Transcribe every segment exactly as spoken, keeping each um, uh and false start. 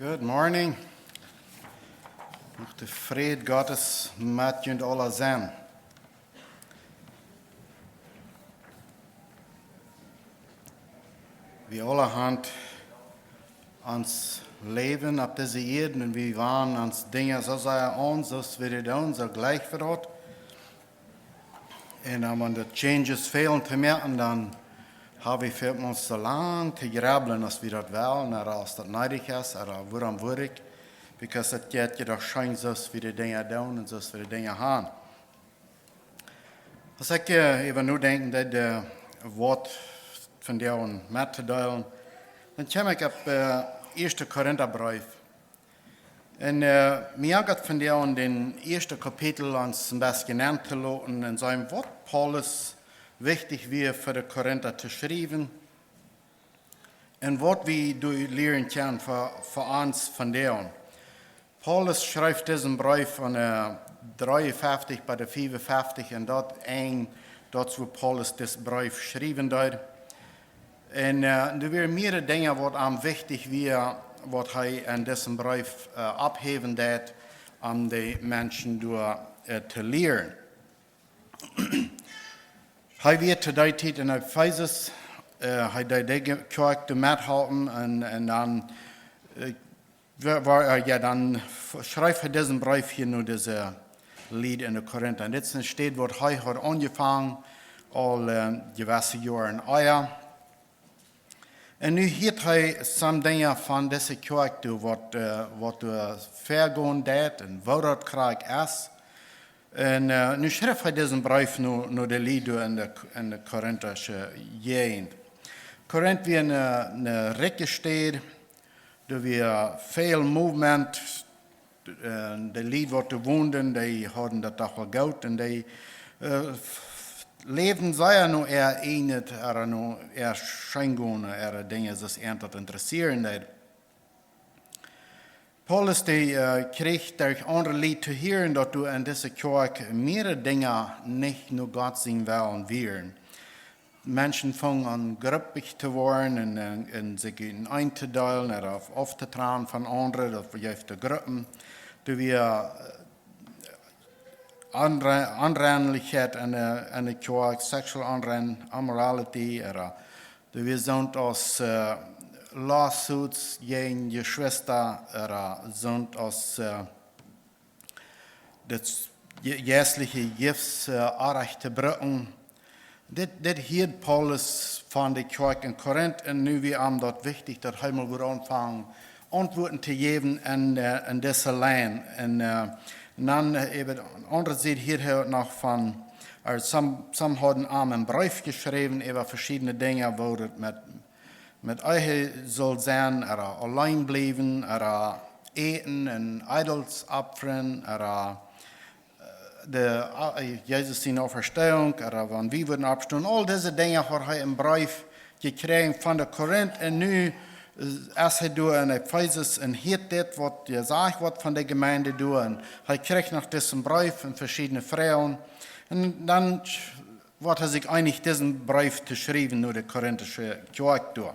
Good morning. Mucht de Fräd Gottes met junt aula sennen. Wie aula haben ons Läwen opp dise Ieed un wie wanen ons Dinja soo sea aun, soo aus wie doonen, soo jlikj wie daut. Un dan, wan daut Changes fälen to moaken, dan hab wie väl mol soo lang to jrubblen, aus wie daut wellen, ooda aus daut needich es, ooda wuarom wudd ekj, because daut jeit je doch scheen, soo aus wie de Dinja doonen un soo aus wie de Dinja haben. Aus ekj, äh, äwa nodenkjen deed, äh, waut vondoag mettodeelen, dan kjeem ekj opp, äh, Ieeschte Korintabreef. Un, äh, mie haft vondoag dän ieeschten Kapitel ons een bät nentoloten un seenen, waut Paulus wichtich wia fa de Korinta to schriewen un waut wie doa lieren kjennen fa, fa ons vondoag. Paulus schreef disen Breef von, äh, dreeunfeftich bat de fiefunfeftich un daut Enj, daut es wua Paulus disen Breef schriewen deed. Un, äh, doa wieren mearere Dinja, waut am wichtich wia, waut hee en disen Breef, äh, opphäwen deed, om de Menschen doa, äh, to lieren. Hee wia to dee Tiet en Efesus, äh, hee deed de Kjoakj doa methalpen un, un dan, äh, wa-, wa-, äh, jo, dan f-, schreef hee disen Breef hia no dise Lied en de Korinta. Un dit es eene Städ, waut hee haud aunjefongen, aul, äh, jewesse Joaren ea. Un nu hieet hee some Dinja von dise Kjoakj doa, waut, äh, waut doa väagonen deed un woo daut krakjt es. Un, äh, nu schreef hee disen Breef no, no de Lied doa en de, en de korintische Jäajent. Korint wia eene, eene rikje Städ, doa wia väl Movement, äh, de Lied, waut doa wonden, dee hauden daut doch woll goot un dee, äh, f-, läwden sea no äa ieejnet, ooda no äa Scheengonen, äare Dinja, soo aus an daut interessieren deed. Paulus, dee, äh, kjrieech derch aundre Lied to hieren, daut doa en dise Kjoakj mearere Dinja nich no Gott sienen Wellen wieren. Menschen fungen aun gruppich to woaren un, äh, un sikj eneendeelen ooda auf, auftotrannen von aundre, daut jeef de Gruppen. Doa wia, äh, Onre-, Onreinlichkjeit en de, en de Kjoakj, sexual onrein-, immorality, ooda doa wia soont aus, äh, lawsuits jäajen Jeschwista, ooda soont aus, äh, daut je-, jeistliche Gifts, äh, orrajcht to brucken. Dit, dit hieed Paulus von de Kjoakj en Korint un nu wia am daut wichtich, daut hee mol wudd aunfangen, Auntwuaten to jäwen en, äh, en dise Lien. Un, äh, un dan, äh, äwa de aundre Sied hieed hee noch von, äh, some, some hauden am een Breef jeschräwen äwa veschiedne Dinja, woo daut met, met Ehe sull sennen, ooda auleen bliewen, ooda äten un Idols opfren, ooda de, äh, Jesus siene Auferstehung, ooda wan wie wudden oppstonen, aul dise Dinja haud hee een Breef jekjräajen von de Korint. Un nu, äh, es hee doa en Efesus un hieet dit, waut jesajcht woat von de Jemeent doa. Un hee kjrieech noch disen Breef un veschiedne Froagen. Un dan woat hee sikj eenich, disen Breef to schriewen no de korintische Kjoakj doa.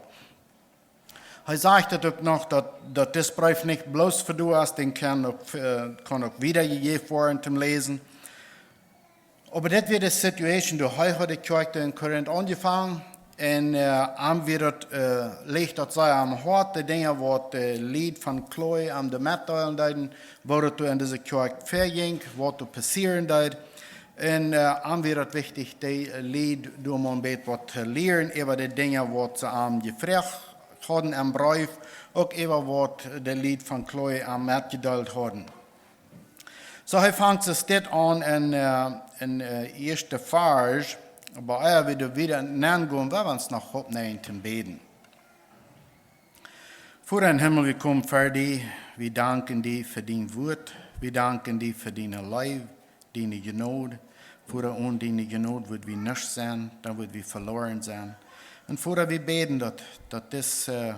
Hee sajcht daut uk noch, daut, daut dis Breef nich bloos fa die es, dee kaun uk, äh, kaun uk wiedajejäft woaren toom läsen. Oba dit wia de Situation, doa hee haud de Kjoakj en Korint aunjefongen. Un, äh, am wia daut, äh, leech daut sea aum Hoat, de Dinja waut de Lied von Chloe am doa metdeelen deeden, woo daut doa en dise Kjoakj väajinkj, waut doa passieren deed. Un, äh, am wia daut wichtich, de Lied doa mol een bät waut to lieren äwa de Dinja waut see am jefroacht hauden em Breef, uk äwa waut de Lied von Chloe am metjedeelt hauden. Soo, hee fangt soo dit aun en, äh, en, äh, ieeschte Varsch, oba ea wie doa wieda nengonen, well wie ons noch oppnämen toom bäden. Voda em Himmel, wie komen ver die, wie danken die fa dien Wuat, wie danken die fa diene Leew, diene Jnod. Voda, onen diene Jnod wudd wie nuscht sennen, dan wudd wie veloaren sennen. Un Voda, wie bäden daut, daut dis, äh,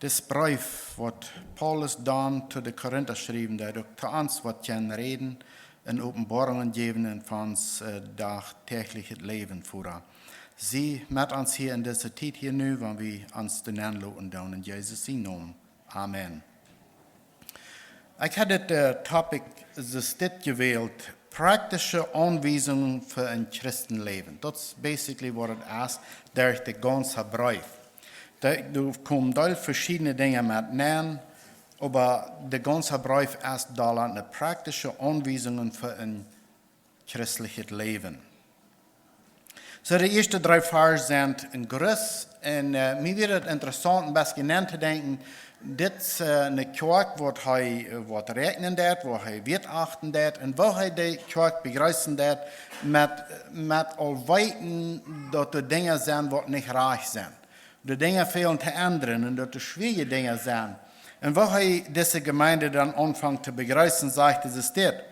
dis Breef, waut Paulus dan to de Korinta schriewen deed, uk to ons woat kjennen räden un Openboarungen jäwen en fa ons, äh, dachtäajlichet Läwen, Voda. Sie met ons hia en dise Tiet hia nu, wan wie ons doa nenloten doonen, en Jesus sienen Nomen. Amen. Ekj haud dit, äh, Topic, es dit jewält: praktische Aunwiesungen fa een Christenläwen. Daut es basically waut et es, derch de gaunze Breef. Doa, doa komen deel veschiedne Dinja met nenn, oba de gaunze Breef es doa aun de praktische Aunwiesungen fa een christlichet Läwen. Soo, de ieeschte dree Varsch sent een Gruss. Un, äh, mie wia et interessaunt, een bät nenn to denkjen. Dit, äh, ne Kjoakj, waut hee, äh, waut räakjnen deed, waut hee wieet achten deed, un woo hee de Kjoakj bejreessen deed, met, met aul weeten, daut doa Dinja sent, waut nich rajcht sent. Doa Dinja fälen to endren un daut doa schwierje Dinja sent. Un woo hee dise Jemeent dan aunfangt to bejreessen, sajcht hee, es dit: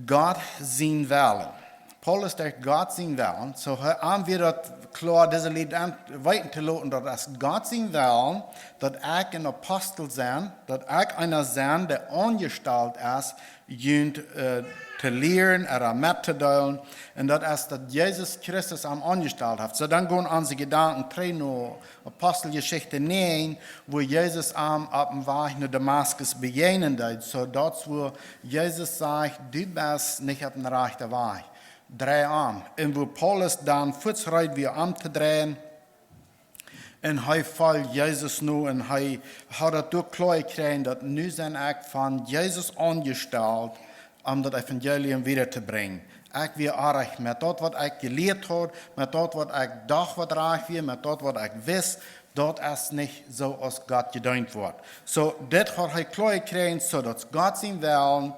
Gott sien Wellen. Paulus sajcht Gott sien Wellen. Soo, hee, am wia daut kloa, dise Lied aun weeten to loten, daut es Gott sien Wellen, daut ekj een Apostel sie, daut ekj eena sie, dee aunjestalt es, junt, äh, to lieren, ooda mettodeelen. Un daut es, daut Jesus Christus am aunjestalt haft. Soo, dan gonen onse Jedanken trigj no Aposteljeschicht näajen, wua Jesus am opp dän Wajch no Damaskus bejäajnen deed. Soo, daut es, wua Jesus sajcht: "Du best nich opp dän rajchten Wajch. Drei om." Un wua Paulus dan fuaz reed wia omtodreien, un hee foll Jesus no, un hee haud daut uk kloa jekjräajen, daut nu sie ekj von Jesus aunjestalt, om daut Evangelium wieda to brinjen. Ekj wia orrajcht met daut, waut ekj jelieet haud, met daut, waut ekj docht, waut rajcht wia, met daut, waut ekj wist, daut es nich soo aus Gott jedeent woat. Soo, dit haud hee kloa jekjräajen, soo daut Gott sien Wellen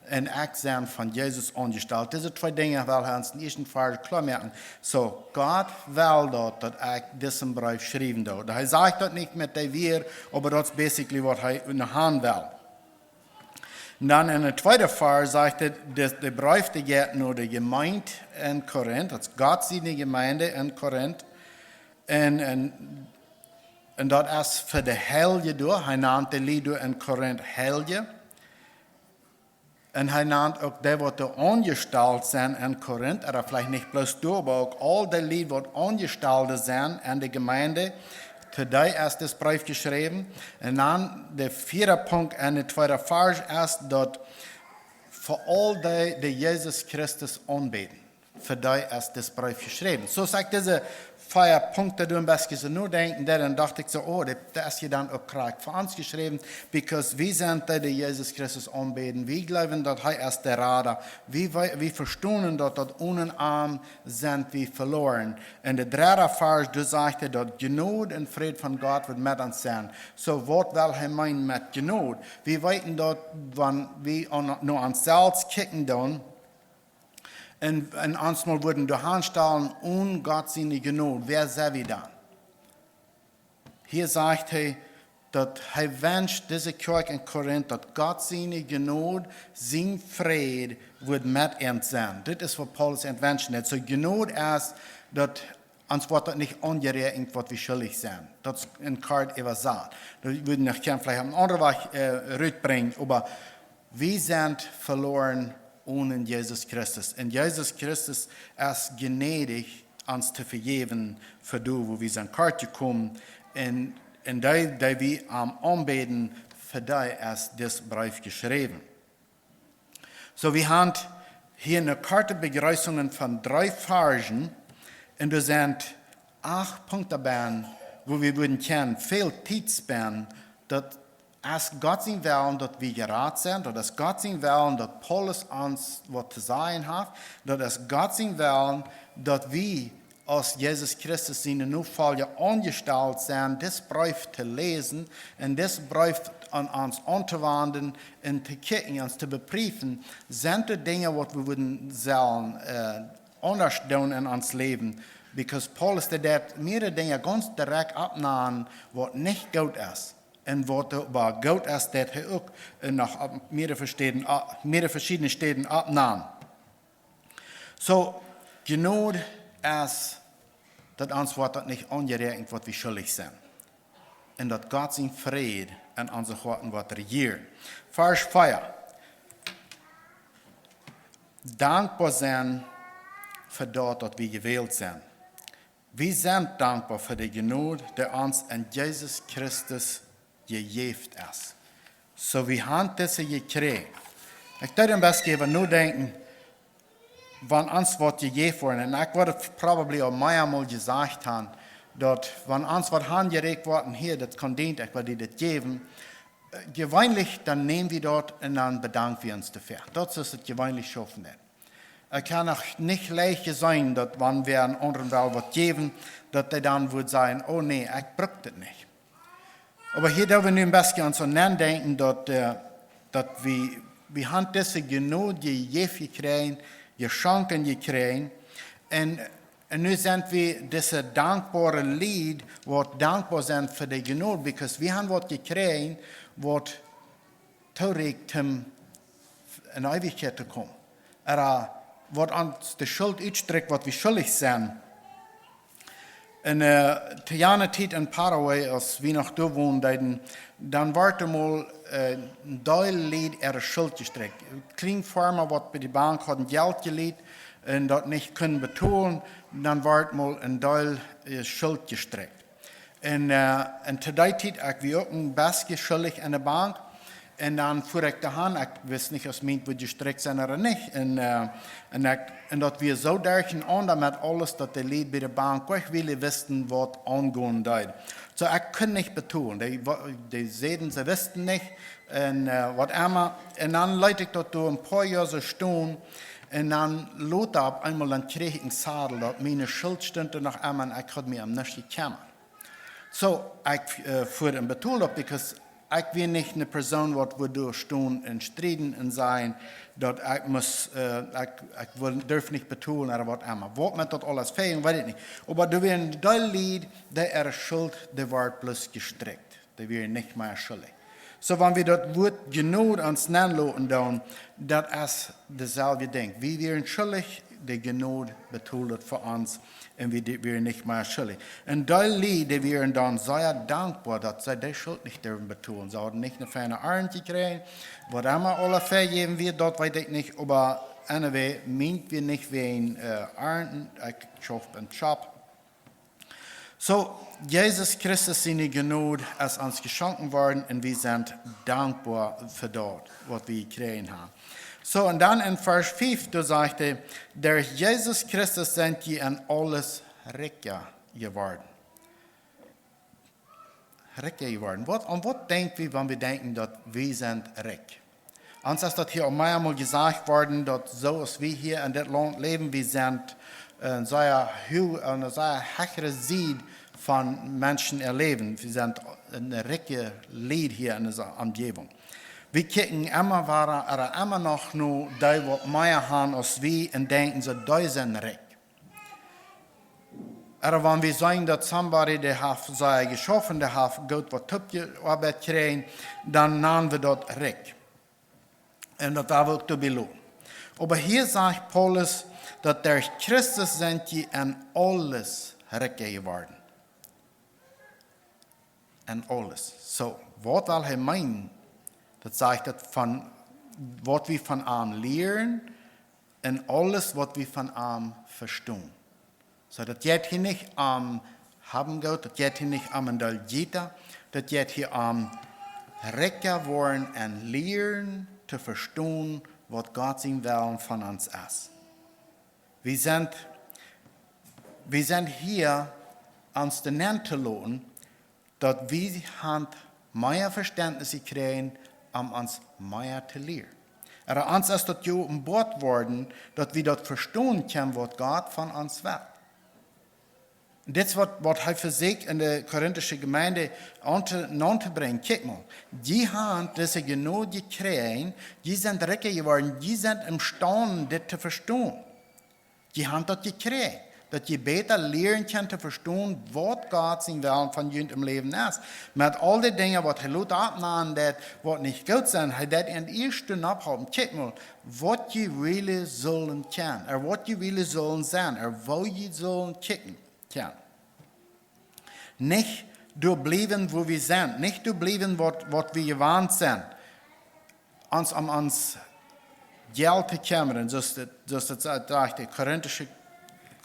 un ekj sie von Jesus aunjestalt. Dise twee Dinja well hee ons em ieeschten Varsch kloa moaken. Soo, Gott well daut, daut ekj disen Breef schriewen doo. Hee sajcht daut nich met dee Wieed, oba daut es basically waut hee no han well. Un dan en dän tweeden Varsch sajcht hee, daut de Breef, dee jeit no de Jemeent en Korinth, daut es Gott siene Jemeent en Korinth. Un, un, un daut es fa de Heilje doa. Hee nant de Lied doa en Korinth Heilje. Un hee nant uk dee, waut doa aunjestalt sent en Korinth, ooda veleicht nich bloos doa, oba uk aul dee Lied, waut aunjestalde sent en de Jemeent, to dee es dis Breef jeschräwen. Un dan de vieede Punkt en dän tweeden Varsch es, daut fa aul dee, dee Jesus Christus aunbäden, fa dee es dis Breef jeschräwen. Soo aus ekj dise vea Punkten doa een bät soo nodenkjen deed, dan docht ekj soo: "Oh, dit, daut es hia dan uk krakjt fa ons jeschräwen, because wie sent dee, dee Jesus Christus aunbäden. Wie jleewen, daut hee es de Rada. Wie, wie, wie vestonen, daut, daut onen am sent wie veloaren." En dän dredden Varsch, doa sajcht hee, daut Jnod un Fräd von Gott woat met ons sennen. Soo, waut well hee meenen met Jnod? Wie weeten daut, wan wie aun, no ons selfst kjikjen doonen, un, un ons mol wudden doa hanstalen onen Gott siene Jnod, wäa sent wie dan? Hia sajcht hee, daut hee wenscht dise Kjoakj en Korinth, daut Gott siene Jnod, sien Fräd woat met an sennen. Dit es, waut Paulus an wenschen deed. Soo, Jnod es, daut ons woat daut nich aunjeräakjent, waut wie schuldich sent. Daut es en kort äwasat. Daut wudd ekj noch jieren veleicht opp een aundren Wajch, äh, rutbrinjen, oba wie sent veloaren onen Jesus Christus. Un Jesus Christus es jnädich, ons to vejäwen fa doa, wua wie sent kort jekomen. Un, un dee, dee wie am aunbäden, fa dee es dis Breef jeschräwen. Soo, wie haben hia eene korte Bejreessunk von dree Varschen, un doa sent acht Punkten bie, wua wie wudden kjennen väl Tiet spenden. Daut es Gott sien Wellen, daut wie jerat sent. Daut es Gott sien Wellen, daut Paulus ons waut to sajen haft. Daut es Gott sien Wellen, daut wie aus Jesus Christus siene Nofolja aunjestalt sent, dis Breef to läsen un dis Breef aun ons auntowenden un to kjikjen, ons to bepriewen, sent doa Dinja, waut wie wudden sellen, äh, aundasch doonen en ons Läwen. Because Paulus, dee deed mearere Dinja gaunz direkt oppnanen, waut nich goot es. Un waut oba goot es, deed hee uk, äh, noch opp mearere veschiedne, mearere veschiedne Städen oppnanen. Soo, Jnod es, daut ons woat daut nich aunjeräakjent, waut wie schuldich sent. Un daut Gott sien Fräd en onse Hoaten woat rejieren. Varsch vea. Dankboa sennen fa daut, daut wie jewält sent. Wie sent dankboa fa de Jnod, dee ons en Jesus Christus jejäft es. So, wie haben diese gekriegt. Ich deed een bät äwa nodenkjen, wan ons woat jejäft woaren. Un ekj wudd probably aul meamol jesajcht haben, daut wan ons woat hanjeräkt woaren, hia, daut kaun dient, ekj wudd die daut jäwen. Äh, jeweenlich, dan näm wie daut un dan bedank wie ons doafäa. Daut es daut jeweenlich schaufen. Ekj kaun noch nich leicht seenen, daut wan wäa eenen aundren well waut jäwen, daut dee dan wudd sajen: "Oh nä, ekj bruck daut nich." Oba hia doo wie nu een bät ons aun denkjen, daut, äh, daut wie, wie haben dise Jnod jejäft jekjräajen, jeschonken jekjräajen. Un, un nu sent wie dise dankboare Lied, waut dankboa sent fa de Jnod, because wie haben waut jekjräajen, waut toorieekjt om en Eewichkjeit to komen. Ooda waut ons de Schult utstrikjt, waut wie schuldich sent. Un, äh, to jane Tiet en Paraguay, aus wie noch doa wonden deeden, dan wort emol, äh, een Deel Lied äare Schult jestrikjt. Kjliene Farma, waut bie de Bank hauden Jelt jelieent un daut nich kunnen betolen, dan wort mol een Deel, äh, Schult jestrikjt. Un, äh, un to dee Tiet, ekj wia uk een bät schuldich aun de Bank. Un dan fua ekj doahan, ekj wist nich aus mient wudd jestrikjt sennen ooda nich. Un, äh, un ekj, un daut wia soo derchenaunda met aules, daut de Lied bie de Bank uk nich wisten waut aungonen deed. So, ekj kunn nich betolen. Dee, wa-, dee säden, see wisten nich. Un, äh, waut emma. Un dan leet ekj daut doa een poa Joa soo stonen. Un dan lota opp eemol dan kjrieech ekj een Sadel, daut miene Schult stunt doa noch emma un ekj haud mie om nuscht jekjemmat. So, ekj, äh, fua un betold daut, because ekj wia nich eene Persoon waut wudd doa stonen un strieden un sajen, daut ekj must, äh, ekj, ekj wull, durf nich betolen ooda waut emma. Waut met daut aules fäajcht, weet ekj nich. Oba doa wia een Deel Lied, dee äare Schult, dee wort bloos jestrikjt. Dee wia nich mea schuldich. So, wan wie daut Wuat Jnod ons nenloten doonen, daut es daut selwje Dinkj. Wie wieren schuldich, de Jnod betold fa ons un wie, dee wieren nich mea schuldich. Un dee Lied, dee wieren dan sea dankboa, daut see dee Schult nich durwen betolen. See hauden nich eene feine Arnt jekjräajen, waut emma aule väajäwen wia, daut weet ekj nich, oba anyway, mient wia nich wäajen, äh, Arnten, ekj schauf em Shop. So, Jesus Christus siene Jnod es ons jeschonken worden un wie sent dankboa fa daut, waut wie jekjräajen haben. So, un dan en Varsch fief, doa sajcht hee: "Derch Jesus Christus sent jie en aules rikja jeworden." Rikja jeworden. Waut, aun waut denkj wie, wan wie denkjen, daut wie sent rikj? Ons es daut hia aul meamol jesajcht worden, daut soo aus wie hia en dit Launt läwen, wie sent, äh, sea hu-, aun eene sea hechere Sied von Menschen äa Läwen. Wie sent een rikjet Lied hia en dise Omjäwunk. Wie kjikjen emma wada, ooda emma noch no dee waut mea haben aus wie un denkjen, soo, dee sent rikj. Ooda wan wie seenen, daut somebody, dee haft sea jeschauft, dee haft goot waut toopjeoabeit jekjräajen, dan nanen wie daut rikj. Un daut woa wie uk doabie loten. Oba hia sajcht Paulus, daut derch Christus sent jie en aules rikja jeworden. En aules. So, waut well hee meenen? Daut sajcht daut von waut wie von am lieren un aules waut wie von am vestonen. So, daut jeit hia nich om haben Goot, daut jeit hia nich om een Deel Jelt, daut jeit hia om rikja woaren un lieren to vestonen waut Gott sien Wellen von ons es. Wie sent, wie sent hia ons doa nenn to loten, daut wie haben mea Vestentnis jekjräajen, om ons mea to lieren. Ooda ons es daut jeopenboat worden, daut wie daut vestonen kjennen, waut Gott von ons well. Dit es waut, waut hee vesieekjt en de korintische Jemeent aun to, aun to brinjen. Kjikj mol, jie haben dise Jnod jekjräajen, jie sent rikja jeworden, jie sent emstaund dit to vestonen. Jie haben daut jekjräajen, daut jie bäta lieren kjennen to vestonen waut Gott sien Wellen von junt em Läwen es. Met aul dee Dinja waut hee lot oppnanen deed, waut nich goot sent, hee deed an ieescht opphalpen. Kjikj mol, waut jie really sullen kjennen, ooda waut jie really sullen sennen, ooda woo jie sullen kjikjen kjennen. Nich doa bliewen, wua wie sent. Nich doa bliewen, waut, waut wie jewant sent. Ons om ons Jelt to kjemmren, soo aus daut, soo aus daut sajcht, de korintische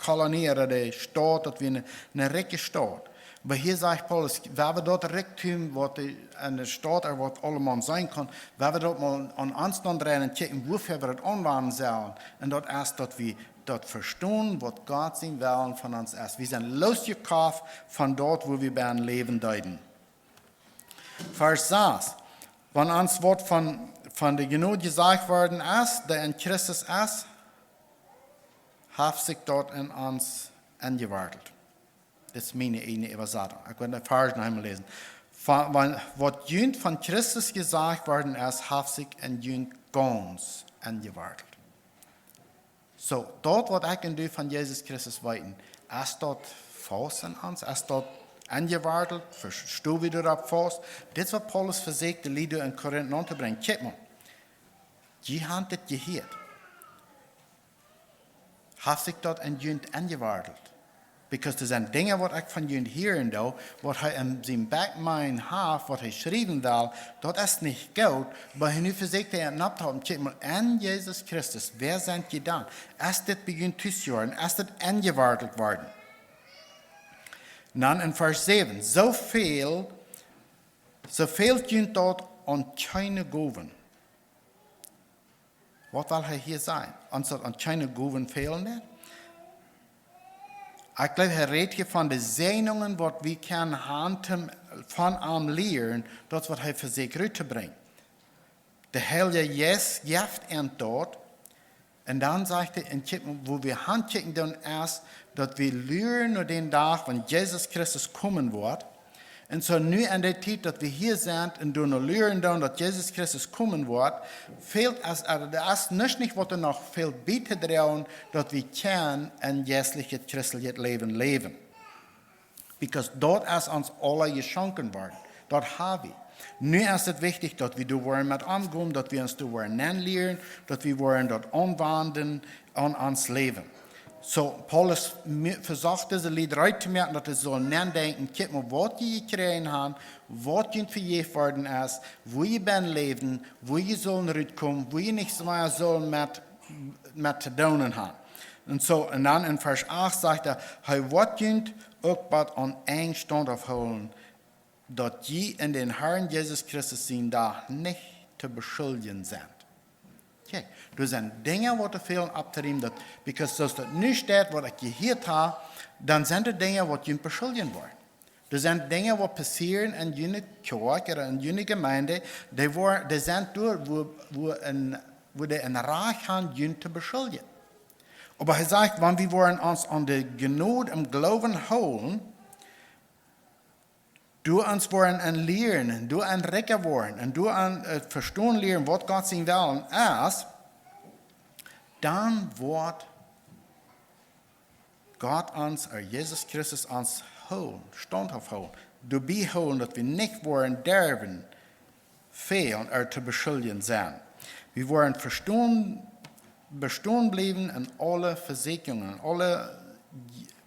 Kolonie ooda de Staut, daut wia eene, eene rikje Staut. Oba hia sajcht Paulus, wan wie daut Rikjdom, waut de, enne Staut, waut aulemaun sennen kaun, wan wie daut mol aun ons dan dreien un kjikjen, woo wie daut aunwenjen sellen. Un daut es, daut wie daut vestonen, waut Gott sien Wellen von ons es. Wie sent losjekoft von daut, woo wie bie een Läwen deeden. Varsch sas. Wan ons waut von, von de Jnod jesajcht worden es, dee en Christus es, haft sikj daut en ons enjewortelt. Daut es miene ieejne Äwasatunk. Ekj well dän Varsch noch eemol läsen. Von, wan, waut junt von Christus jesajcht worden es, haft sikj en junt gaunz enjewortelt. Soo, daut waut ekj un du von Jesus Christus weeten, es daut faust en ons, es daut enjewortelt, vestonen wie doaropp faust? Dit es waut Paulus vesieekjt, de Lied en Korinth aun to brinjen. Kjikj mol, jie haben dit jehieet. Haft sikj daut en junt enjewortelt? Because doa sent Dinja, waut ekj von junt hieren doo, waut hee en sien Backmind haft, waut hee schriewen well, daut es nich goot, oba hee nu vesieekjt hee en opptohoolen, kjikj mol, en Jesus Christus, wäa sent jie dan? Es dit bie junt tus jeworden? Es dit enjewortelt worden? Dan en Varsch säwen, soo väl, soo fält junt daut aun kjeene Gowen. Waut well hee hia sajen? Ons daut aun kjeene Gowen fälen deit? Ekj jleew, hee rät hia von de Säajnungen, waut wie kjennen haben, von am lieren, daut waut hee vesieekjt rut to brinjen. De Heilje Jeist jeft an daut. Un dan sajcht hee, en kjikj, woo wie han kjikjen doonen es, daut wie luren no dän Dach, wan Jesus Christus komen woat. Un soo nu en dee Tiet, daut wie hia sent un doano luren doonen, daut Jesus Christus komen woat, fält es, äh, doa es nuscht nich, waut doa noch fält bie to droagen, daut wie kjennen een jeistlichet, christeljet Läwen läwen. Because daut es ons aula jeschonken worden. Daut hab wie. Nu es et wichtich, daut wie doa woaren met omgonen, daut wie ons doa woaren nenlieren, daut wie woaren daut aunwenjen aun ons Läwen. Soo, Paulus mi-, vesocht dise Lied reed to moaken, daut see sullen nendenkjen, kjikj mol, waut jie jekjräajen haben, waut junt vejäft worden es, woo jie bie läwen, woo jie sullen rutkomen, woo jie nich mea sullen met, met to doonen haben. Un soo, un dan en Varsch acht sajcht hee, hee woat junt uk waut aun een Staunt aufhoolen, daut jie en dän Harn Jesus Christus sien Dach nich to beschuldjen sent. Kjikj, doa sent Dinja, waut doa fälen opptorieemen, daut, because soo aus daut nu steit, waut ekj jehieet hab, dan sent doa Dinja, waut junt beschuldjen woaren. Doa sent Dinja, waut passieren en june Kjoakj ooda en june Jemeent, dee woa-, dee sent doa, woo, woo een, woo dee een Rajcht haben, junt to beschuldjen. Oba hee sajcht, wan wie woaren ons aun de Jnod em Gloowen hoolen, doa ons woaren aun lieren, doa aun rikja woaren, un doa aun, äh, vestonen lieren, waut Gott sien Wellen es, dan woat Gott ons, ooda Jesus Christus ons hoolen, staunthaft hoolen, doabie hoolen, daut wie nich woaren derwen fälen ooda to beschuldjen sennen. Wie woaren vestonen, bestonen bliewen en aule Vesieekjungen, en aule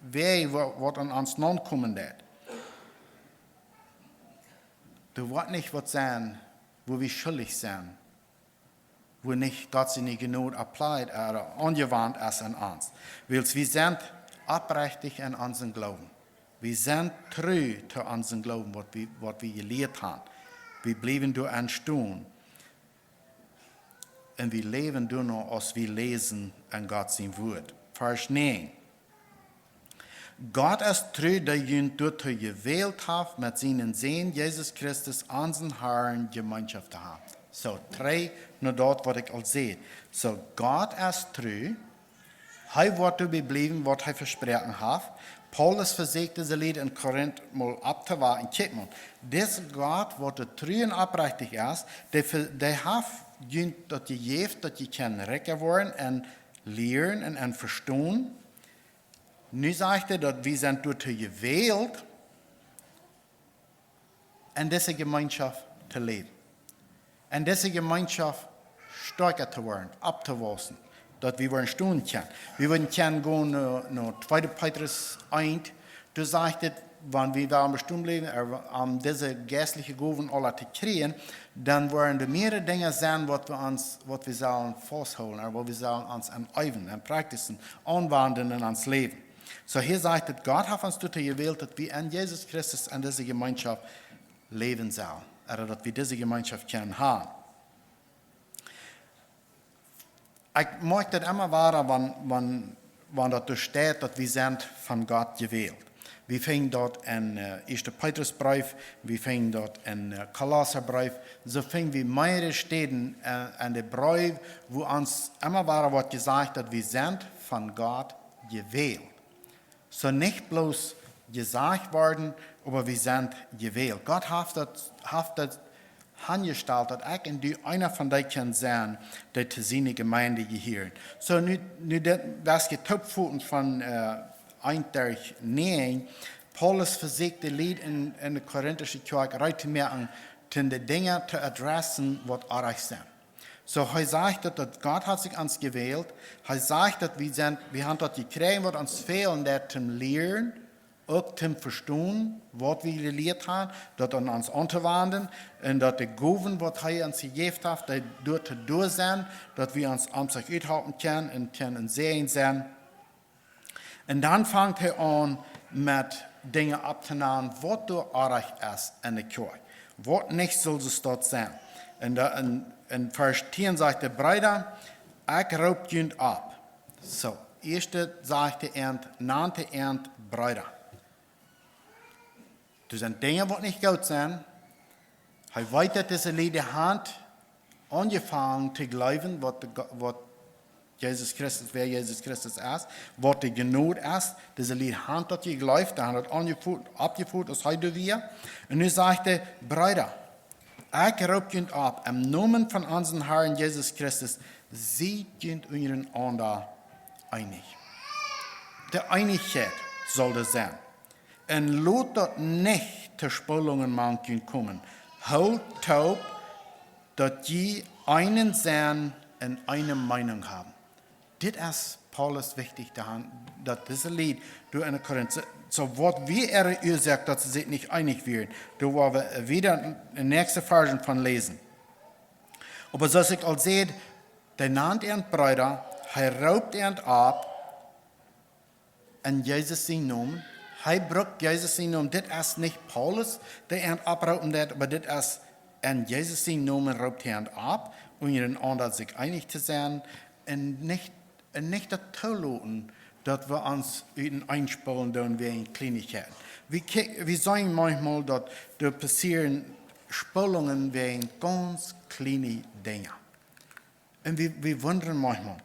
Wäaj, wa-, waut aun ons naunkomen deit. Doa woat nich waut sennen, woo wie schuldich sent, woo nich Gott siene Jnod applied ooda aunjewant es aun ons. Wiels wie sent oprechtich en onsen Gloowen. Wie sent tru to onsen Gloowen, waut wie, waut wie jelieet haben. Wie bliewen doa aun stonen. Un wie läwen doano, aus wie läsen en Gott sien Wuat. Varsch näajen. Gott es tru, dee junt doatoo jewält haft, met sienen Sän Jesus Christus, onsen Harn, Jemeenschoft to haben. Soo, trigj no daut, waut ekj aul säd. Soo, Gott es tru, hee woat doabie bliewen, waut hee vesproaken haft. Paulus vesieekjt dise Lied en Korinth mol opptowaken. Kjikj mol, dis Gott, waut doa tru un oprechtich es, dee ve-, dee haft junt daut jejäft, daut jie kjennen rikja woaren en lieren un, un vestonen. Nu sajcht hee, daut wie sent doatoo jewält, en dise Jemeenschoft to läwen. En dise Jemeenschoft stoakja to woaren, opptowaussen, daut wie woaren stonen kjennen. Wie woaren kjennen gonen no, no tweede Petrus eent, doa sajcht et, wan wie woaren bestonen bliewen, äh, om dise jeistliche Gowen aula to kjrieen, dan woaren doa mearere Dinja sennen, waut wie ons, waut wie sellen fausthoolen, ooda waut wie sellen ons aun äwen, aun practicen, aunwenjen en ons Läwen. So hia sajcht et, Gott haft ons doatoo jewält, daut wie en Jesus Christus en dise Jemeenschoft läwen sellen. Ooda daut wie dise Jemeenschoft kjennen haben. Ekj moakj daut emma woa, wan, wan, wan daut doa steit, daut wie sent von Gott jewält. Wie finjen daut en äh, Ieeschte Petrusbreef, wie finjen daut en äh, Kolossabreef. Soo finjen wie mearere Städen äh, en de Breef, wua ons emma woa woat jesajcht, daut wie sent von Gott jewält. So nich bloos jesajcht worden, oba wie sent jewält. Gott haft daut, haft daut aunjestalt, daut ekj un du eena von dee kjennen sennen, dee to siene Jemeent jehieren. So nu, nu dit, waut jie toopfoten von äh, eent derch näajen, Paulus vesieekjt de Lied en, en de korintische Kjoakj reed to moaken, om de Dinja to adressen, waut oajch sent. So hee sajcht daut, daut Gott haft sikj ons jewält. Hee sajcht daut wie sent, wie haben daut jekjräajen, waut ons fält, daut to lieren, uk to vestonen, waut wie jelieet haben, daut aun ons auntowenjen, un daut de Gowen, waut hee ons jejäft haft, dee doa to doonen sent, daut wie ons aun sikj uthalpen kjennen un kjennen een Säajen sennen. Un dan fangt hee aun met Dinja opptonämen, waut doa oajch es en de Kjoakj. Waut nich sull soo daut sennen. Un dan en, en Varsch tieen sajcht hee: Breeda, ekj roop junt opp. So, ieescht sajcht hee ent, nant hee ent Breeda. Doa sent Dinja, waut nich goot sent. Hee weet, daut dise Lied haben aunjefongen to jleewen, waut, de Go- waut Jesus Christus, wäa Jesus Christus es, waut de Jnod es. Dise Lied haben daut jejleeft, dee haben daut aunjefo- oppjefot, aus hee doa wia. Un nu sajcht hee: Breeda, ekj roop junt opp, em Nomen von onsen Harn Jesus Christus, siet junt unjarenaunda eenich. De Eenichkjeit saul doa sennen. Un lot daut nich to Spolungen mank junt komen. Hoolt toop, daut jie eenen Senn un eene Meenunk haben. Dit es Paulus wichtich, daut dise Lied doa en Korinth, so, so waut wia äare Uasoak, daut see sikj nich eenich wieren. Doa woa wie wada en de näakjste Varschen von läsen. Oba soo aus ekj aul säd, dee nant ent Breeda, hee roopt ent opp, en Jesus sienen Nomen. Hee brukt Jesus sienen Nomen. Dit es nich Paulus, dee ent opproopen deed, oba dit es en Jesus sienen Nomen roopt hee ent opp, unjarenaunda sikj eenich to sennen un nich, un nich daut toloten, daut wie ons uteneen spolen doonen wäajen Kjleenichkjeiten. Wie, kje- wie seenen maunchmol, daut doa passieren Spolungen wäajen gaunz kjliene Dinja. Un wie, wie wundren maunchmol,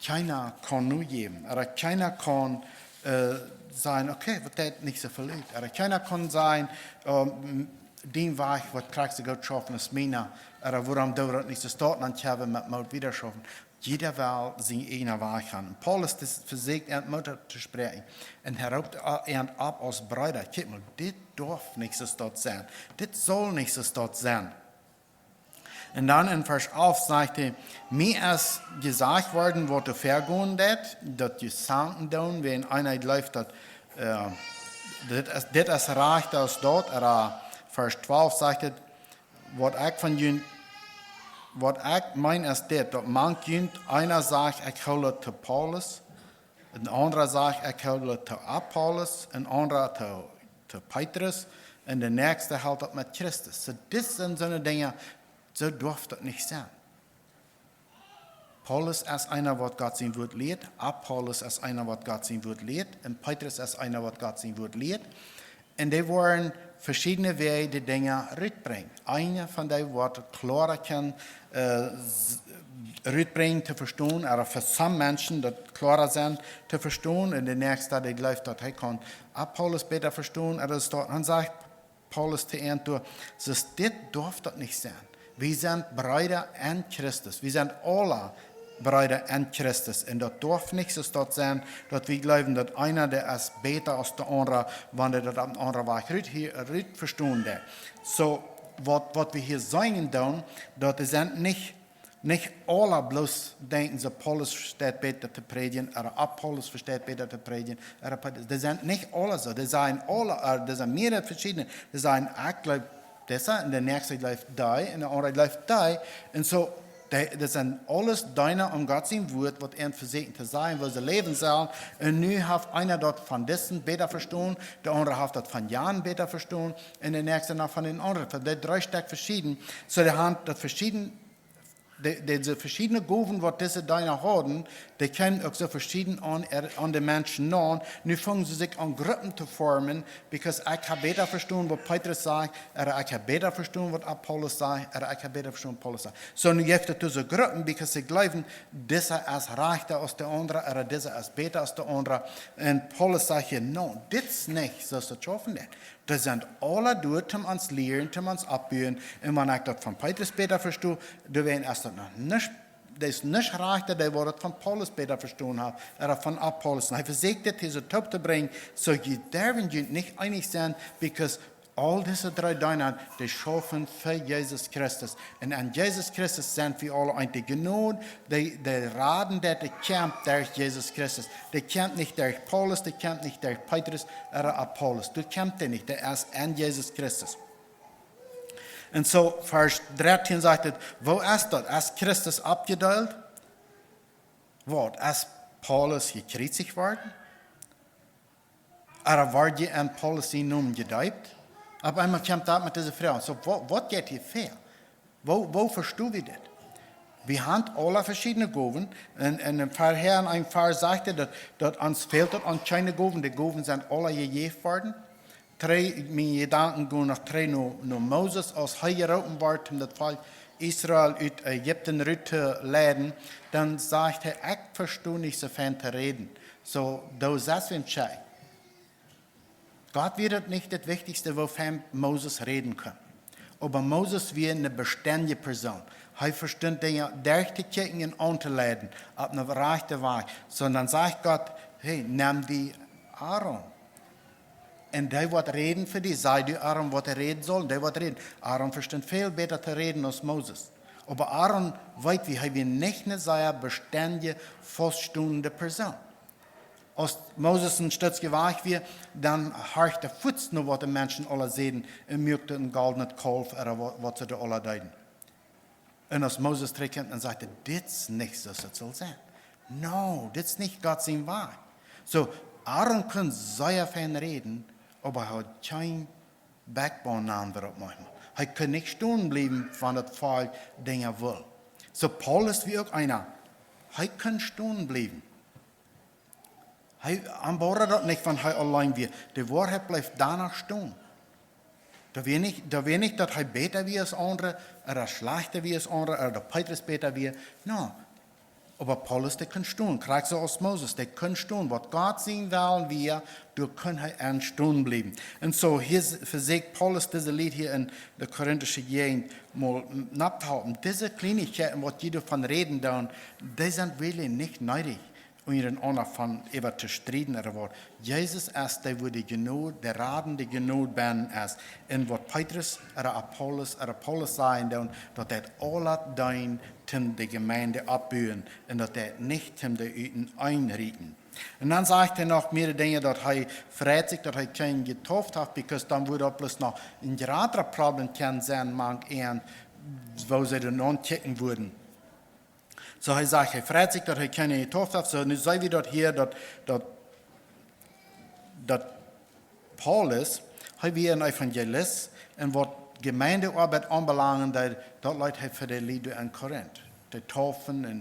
kjeena kaun nu jäwen, ooda kjeena kaun äh, sajen: Okay, waut deit nich soo väl ut. Ooda kjeena kaun sajen: Oh, m- dien Wajch woat krakjt soo goot schaufen aus miena. Ooda: Wuarom doo wie daut nich soo stoakj aunhoolen met Moot wieda schaufen? Jieda well sienen eenen Wajch gonen. Un Paulus, dee vesieekjt ent Moot to spräakjen. Un hee roopt a- ent opp aus Breeda: Kjikj mol, dit darf nich soo stoakj sennen. Dit saul nich soo stoakj sennen. Un dan en Varsch alf sajcht hee: Mie es jesajcht worden, waut doa väagonen deit, daut jie zanken doonen, wäajen eena jleeft, daut äh, dit es, dit es rajcht aus daut. Ooda Varsch twalf sajcht et: Waut ekj von junt, waut ekj meen es dit, daut mank junt eena sajcht: Ekj hool to Paulus, een aundra sajcht: Ekj hool to Apollos, een aundra to, to Petrus, un de näakjste helt daut met Christus. So, dit sent soone Dinja, soo darf daut nich sennen. Paulus es eena, waut Gott sien Wuat lieet, Apollos es eena, waut Gott sien Wuat lieet, un Petrus es eena, waut Gott sien Wuat lieet. Un dee woaren veschiedne Wäaj de Dinja rutbrinjen. Eena von dee woat kloara kjennen äh, s- rutbrinjen to vestonen, ooda fa some Menschen daut kloara sennen to vestonen. Un de näakjste, dee jleeft, daut hee kaun Apollos bäta vestonen, ooda daut. Dan sajcht Paulus to ent doa: Soo, dit darf daut nich sennen. Wie sent Breeda en Christus. Wie sent aula Breeda en Christus. Un daut darf nich soo daut sennen, daut wie jleewen, daut eena, dee es bäta aus de aundra, wan dee daut opp een aundren Wajch rut, hia, rut vestonen deit. So, waut, waut wie hia seenen doonen, daut dee sent nich, nich aula bloos denkjen, soo: Paulus vesteit bäta to prädjen, ooda Apollos vesteit bäta to prädjen, ooda Petrus. Dee sent nich aula soo. Dee sajen aula, äh, dee sent mearere veschiedne. Dee sajen: Ekj jleew dise, un de näakjste jleeft dee, un de aundra jleeft dee. Un soo, Dee, daut sent aules Deena om Gott sien Wort, waut an vesieekjen to sajen, woo see läwen sellen. Un nu haft eena daut von disen bäta vestonen, de aundra haft daut von jan bäta vestonen, un de näakjste noch von dän aundren. Von dee dree Stekj veschieden. Soo, dee han daut veschieden, de, de, de veschiedne Gowen, waut dise Deena hauden, dee kjeemen uk soo veschieden aun, aun de Menschen aun. Nu fungen see sikj aun Gruppen to formen, because ekj hab bäta vestonen, waut Petrus sajcht, ooda ekj hab bäta vestonen, waut Apollos sajcht, ooda ekj hab bäta vestonen, waut Paulus sajcht. Soo, nu jeft et dise Gruppen, because see jleewen, disa es rajchta aus de aundra, ooda disa es bäta aus de aundra. Un Paulus sajcht hia: "No, dit es nich soo aus daut schaufen deit. Dee sent aula doa, om ons lieren, om ons oppbuen. Un wan ekj daut von Petrus bäta vesto, dan es daut noch nich, dee es nich rajchta, dee waut daut von Paulus bäta vestonen haft, ooda von Apollos." Un hee vesieekjt dit hia soo toop to brinjen, soo jie derwen junt nich eenich sennen, because aul dise dree Deena, dee schaufen fa Jesus Christus. Un aun Jesus Christus sent wie aule eent. De Jnod, dee, dee Raden, daut dee kjemt derch Jesus Christus. Dee kjemt nich derch Paulus, dee kjemt nich derch Petrus ooda Apollos. Doa kjemt dee nich, dee es aun Jesus Christus. Un soo, Varsch dartieen sajcht et: "Woo es daut? Es Christus oppjedeelt? Waut, es Paulus jekjriezicht worden? Ooda wort jie aun Paulus sienen Nomen jedeept?" Opp eemol kjemt daut met dise Froag. Soo, waut, waut jeit hia ver? Woo, woo vesto wie dit? Wie han aula veschiedne Gowen. Un, un em Varsch, en een Varsch sajcht et daut, daut ons fält daut aun kjeene Gowen. De Gowen sent aula jejäft worden. Trigj, miene Jedanken gonen noch trigj no, no Moses, aus hee jeroopen wort, om daut Volkj Israel ut Ägipten rut to leiden. Dan sajcht hee: "Ekj vesto nich soo fein to räden." Soo, doa sent wie em Tjei. Gott wia daut nich daut Wichtichste, woo fein Moses räden kunn. Oba Moses wia eene bestendje Persoon. Hee vestunt Dinja derchtokjikjen un auntoleiden opp eenen rajchten Wajch. Soo, dan sajcht Gott: "Hey, nemm die Aaron. Un dee woat räden fa die, saj du Aaron, waut hee räden saul, un dee woat räden." Aaron vestunt väl bäta to räden aus Moses. Oba Aaron, weet wie, hee wia nich eene sea bestendje, fauststonende Persoon. Aus Moses een Stootje wajch wia, dan horcht hee fuaz no waut de Menschen aula säden un muak een goldnet Kaulf ooda wa-, waut see doa aula deeden. Un aus Moses trigjkjeem, dan säd hee: "Dit es nich soo aus et saul sennen. No, dit es nich Gott sien Wajch." Soo, Aaron kunn sea fein räden, oba hee haud kjeen backbone, nanen wie daut mau. Hee kunn nich stonen bliewen, wan daut Volkj Dinja wull. Soo, Paulus wia uk eena. Hee kunn stonen bliewen. Hee, am boda daut nich, wan hee auleen wia. De Woarheit bleef doano stonen. Daut wia nich, daut wia nich daut hee bäta wia aus aundre, ooda schlajchta wia aus aundre, ooda daut Petrus bäta wia. No. Oba Paulus, dee kunn stonen. Krakjt soo aus Moses, dee kunn stonen. Waut Gott sien Wellen wia, doa kunn hee aun stonen bliewen. Un soo, hia s-, vesieekjt Paulus dise Lied hia en de korintische Jäajent mol n-, nopp to hoolen. Dise Kjleenichkjeiten, waut jie doavon räden doonen, dee sent werkjlich nich needich, om hia een aundret von äwa to strieden ooda waut. Jesus es dee, wua de Jnod, de radende Jnod bennen es. Un waut Petrus ooda Apollos ooda Paulus sajen doonen, daut deit aula deenen, om de Jemeent oppbuen, un daut deit nich, om dee uteneen rieten. Un dan sajcht hee noch mea Dinja, daut hee freit sikj, daut hee kjeenen jetauft haft, because dan wudd daut bloos noch een jratret Problem kjennen sennen, mank an, woo see doa aunkjikjen wudden. Soo, hee sajcht, hee freit sikj, daut hee kjeenen jetauft haft. Soo, nu seenen wie daut hia, daut, daut, daut Paulus, hee wia een Evangelist, un waut Jemeentenoabeit aunbelangd, daut, daut leet hee fa de Lied en Korinth. De Taufen un,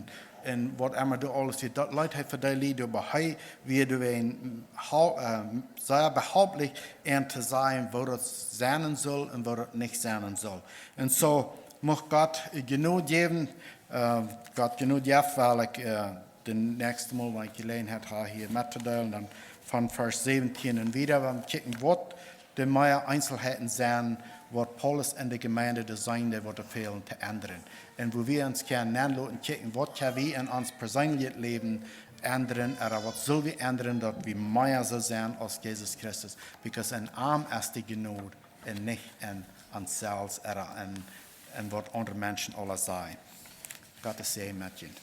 un waut emma doa aules wia, daut leet hee fa de Lied, oba hee wia doa een hau-, eh, sea behelplich, an to sajen, woo daut sennen saul un woo daut nich sennen saul. Un soo, mucht Gott Jnod jäwen, eh, Gott Jnod jäwen, well ekj, eh, daut näakjste Mol, wan ekj Jeläajenheit hab, hia mettodeelen, dan von Varsch säwentieen un wieda, wan wie kjikjen, waut de mea Eenselheiten sent, waut Paulus en de Jemeent doa seenen deed, waut doa fälen to endren. Un wua wie ons kjennen aunloten kjikjen, waut kjenn wie en ons perseenlichet Läwen endren, ooda waut sell wie endren, daut wie mea soo sennen aus Jesus Christus. Because en am es de Jnod un nich en ons selfst ooda en, en waut aundre Menschen aula sajen. Gott sie met junt.